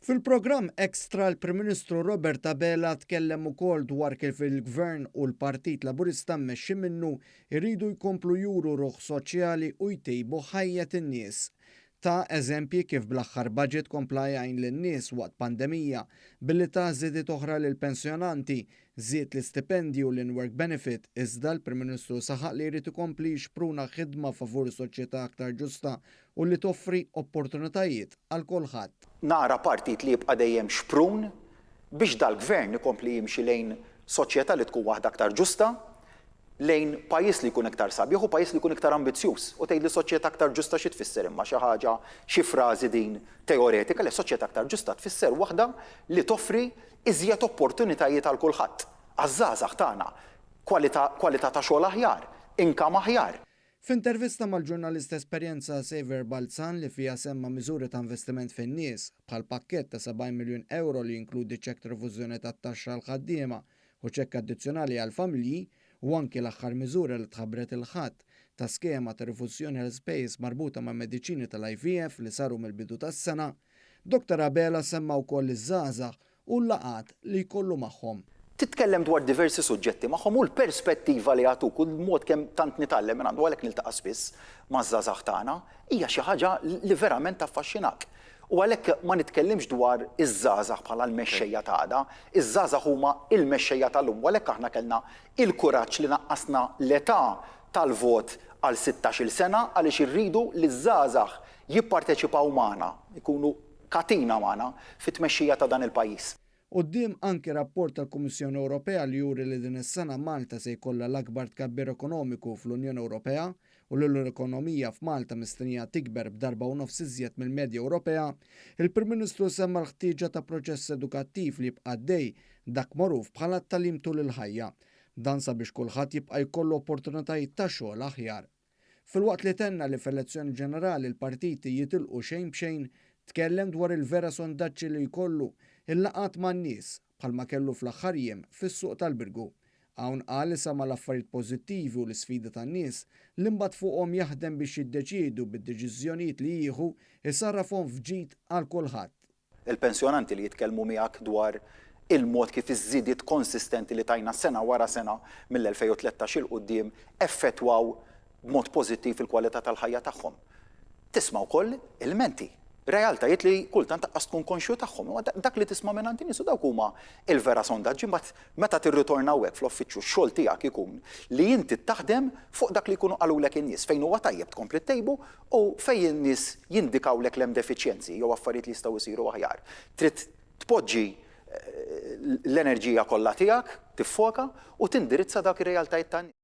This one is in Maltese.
Fil-programm Extra l-Prim Ministru Robert Abela tkellem ukoll dwar kif il-Gvern u l-Partit Laburista mmexxi minnu jridu jkomplu juru ruħ soċjali u jtejbu ħajjet in-nies. Ta eżempji kif bl-aħħar budget kompla jgħin lin-nies waqt pandemija billi ta żidiet oħra lill-pensjonanti, żied l-istipendji u l-in-work benefit iżda l-Prim Ministru saħaq li jrid ikompli jixpruna ħidma favur soċjetà aktar ġusta u li toffri opportunitajiet għal kulħadd. Nara partit li jibqa' dejjem xprun biex dal-Gvern ikompli jimxi lejn soċjetà li tkun waħda aktar ġusta, lejn pajjiż li jkun iktar sabiħ u pajjiż li jkun iktar ambizzjuż. U tgħidli soċjetà aktar ġusta xi tfisser imma xi ħaġa, xi frażi din teoretika, le soċjetà aktar ġusta tfisser waħda li toffri iżjed opportunitajiet għal kulħadd, għaż-żgħażagħ tagħna, kwalità kwalità ta' xogħol aħjar, income aħjar. F'intervista mal-ġurnalist Esperjenza Saviour Balzan li fiha semma miżuri ta' investiment fin-nies, bħal pakkett ta' 70 miljun ewro li jinkludi ċekk ta' rifużjoni tat-taxxa għall-ħaddiema u ċekk addizzjonali għall-familji u anki l-aħħar miżura li tħabbret il-Ħadd ta' skema ta' rifużjoni għal spejjeż marbuta ma' mediċini tal-IVF li saru mill-bidu tas-sena, Dottor Abela semma wkoll iż-żgħażagħ u l-laqgħat li jkollu magħhom. Titkellem dwar diversi suġġetti magħhom u l-perspettiva li jagħtuk u l-mod kemm tant nitgħallem mingħandu u għalhekk niltaqa' spiss maż-żgħażagħ tagħna, hija xi ħaġa li verament taffaxxinak. U għalhekk ma nitkellimx dwar iż-żgħażagħ bħala l-mexxejja ta' għada, iż-żgħażagħ huma l-mexxejja tal-lum u għalhekk aħna kellna l-kuraġġ li naqqasna l-età tal-vot għal sittax-il sena għaliex irridu li ż-żgħażagħ jipparteċipaw magħna, ikunu katina magħna fit-tmexxija ta' dan il-pajjiż. Quddiem anki rapport tal-Kummissjoni Ewropea li juri li din is-sena Malta se jkollha l-akbar tkabbir ekonomiku fl-Unjoni Ewropea u li l-ekonomija f'Malta mistennija tikber b'darba u nofs iżjed mill-medja Ewropea, il-Prim Ministru semma l-ħtieġa ta' proċess edukattiv li jibqa' għaddej, dak magħruf bħala t-tagħlim tul il-ħajja. Dan sabiex kulħadd jibqa' jkollu opportunitajiet ta' xogħol aħjar. Filwaqt li tenna li f'elezzjoni ġenerali l-partiti jitilqu xejn b'xejn, tkellem dwar il-vera sondaġġi li jkollu, il-laqgħat man-nies, bħalma kellu fl-aħħar jiem fis-suq tal-Birgu. Hawn qal li sama' l-affarijiet pożittivi u l-isfidi tan-nies, li mbagħad fuqhom jaħdem biex jiddeċiedu bid-deċiżjonijiet li jieħu jsarrafhom f'ġid għal kulħadd. Il-pensjonanti li jitkellmu miegħek dwar il-mod kif iż-żidiet konsistenti li tajna sena wara sena mill-2013 'il quddiem effettwaw b'mod pożittiv il-kwalità tal-ħajja tagħhom. Tisma' wkoll ilmenti, realtajiet li kultant aqqas tkun konxju tagħhom. Imma dak li tisma' mingħand in-nies u dawk huma l-vera sondaġġi. Imbagħad meta tirritorna hawnhekk fl-uffiċċju x-xogħol tiegħek ikun li inti taħdem fuq dak li jkunu qalulek in-nies. Fejn huwa tajjeb tkompli ttejbu U fejn in-nies jindikawlek li hemm defiċjenzi jew affarijiet li jistgħu jsiru aħjar, trid tpoġġi l-enerġija kollha tiegħek, tiffoka u tindirizza dawk ir-realtajiet tan-nies.